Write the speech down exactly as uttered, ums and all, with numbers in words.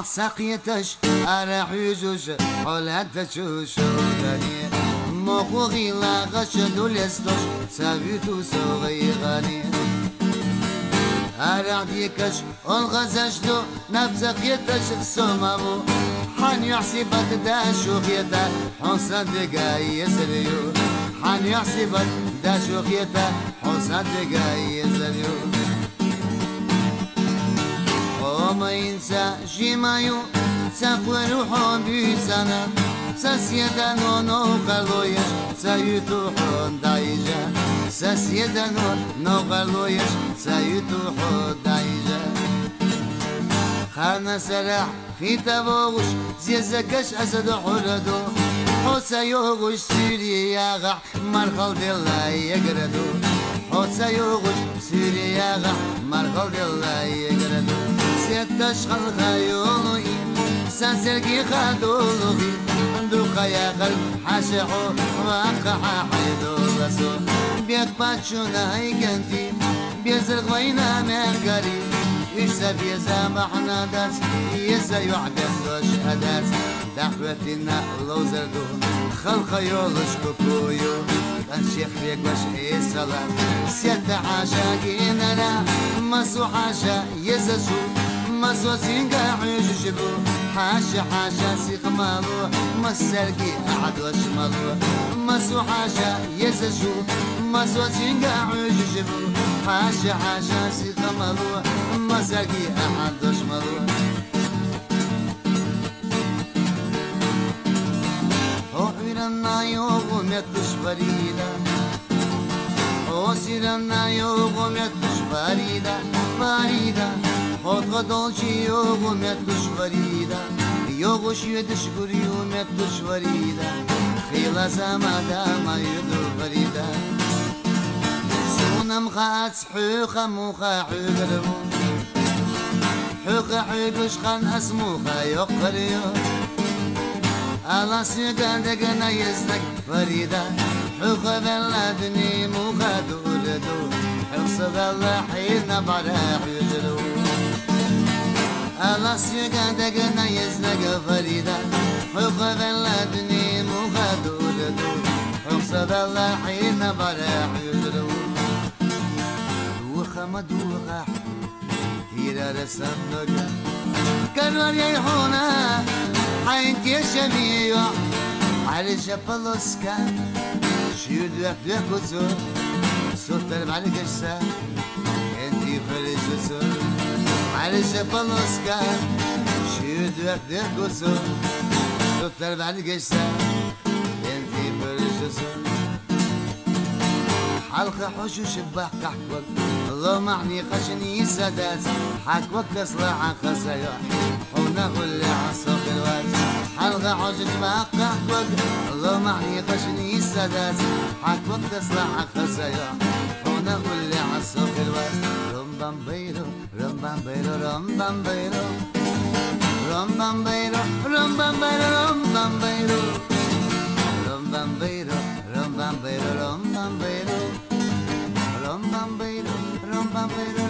Сакъеташ ара хьуьзуш, хьолада чу шудани. Моху гъила гъач лулестуш, савиту согъигъани. Ара дикаш олгъазаш ду, набза хеташ сомаву. Хьан юхсибат дашу хета, хьон сандега езрию. Хьан юхсибат дашу хета, хьон сандега езрию. Хьо ма инса жимаю, са къверу хьон буьсана, са седано новкъарлуеш, са юту хьон дайжа, са седано новкъарлуеш, са юту хьон дайжа. Хана сарахь хитавогъуш, зезагаш асаду хьураду, хьо са йогъуш суьри ягъахь, мархалдела эграду. Хьо са йогъуш суьри ягъахь, мархалдела эграду. Сетташ халха йолуи, са серги хадулуи, дукха яхар хьаша хьо, вакха хьайдуласу. Бек пачуна айгенди, безар гъвайна мехгари, уьш са беза махьнадац, еза юхь бендош адац. Дахветтина ловзарду, халха йолуш кукую, кӀант шех бегваш эсала. Сетта хьаша гинара, масу хьаша езазу, масу синга хьуьжуш бу, хьаша хьаша сихмалу, масарги ахьадош малу. Масу хьаша езазу, масу синга хьуьжуш бу, хьаша хьаша сихмалу, масарги ахьадош малу. Хьо Ӏуьранна йогъу меттуш Фарида. Хьо Сиранна йогъу меттуш Фарида, Фарида. Хьо тха долчи йогъу меттуш Фарида. Йогъуш юьдуш гур ю меттуш Фарида. Хила замада ма юьду Фарида. Сунам хац хьуьха муха хьуьгру. Хьуьха хьуьгуш хан ас муха йоккхарю. Алас юга дагана езнаг Фарида. Хьуьха велла дуьни муха дурду. Хьуьхса велла хьина бара хьуьзру. Алас юга дагана езнаг Фарида. Хьуьха велла дуьни муха дурду. Хьуьхса велла хьина бара хьуьзру. Духама духа, тирара саннага. Карвар яй хьуна, хьайн тешами йо. Хьариша полоска, шуьр дуьх дуьх гуцу. Сутар бӀаргашса, энти хвалишуцу. Хьариша полоска, шуьр дуьх дуьх гуцу. Сутар бӀаргашса, энти хвалишуцу. Хьалха хьожуш баккхахь кваг, ломахьни къачуни са дац, хьа кваг тасла хьан хазайо, хьуна гӀулле хьан сохир вац. Хьалха хьожуш баккхахь кваг, ломахьни къачуни са дац, хьа кваг тасла хьан хазайо, хьуна гӀулле хьан сохир вац. Рум бам байру, рум бам байру, рум бам байру. Рум бам байру, рум бам байру, рум бам байру. Рум бам байру, рум бам байру, рум бам байру. Рум бам байру, рум бам байру,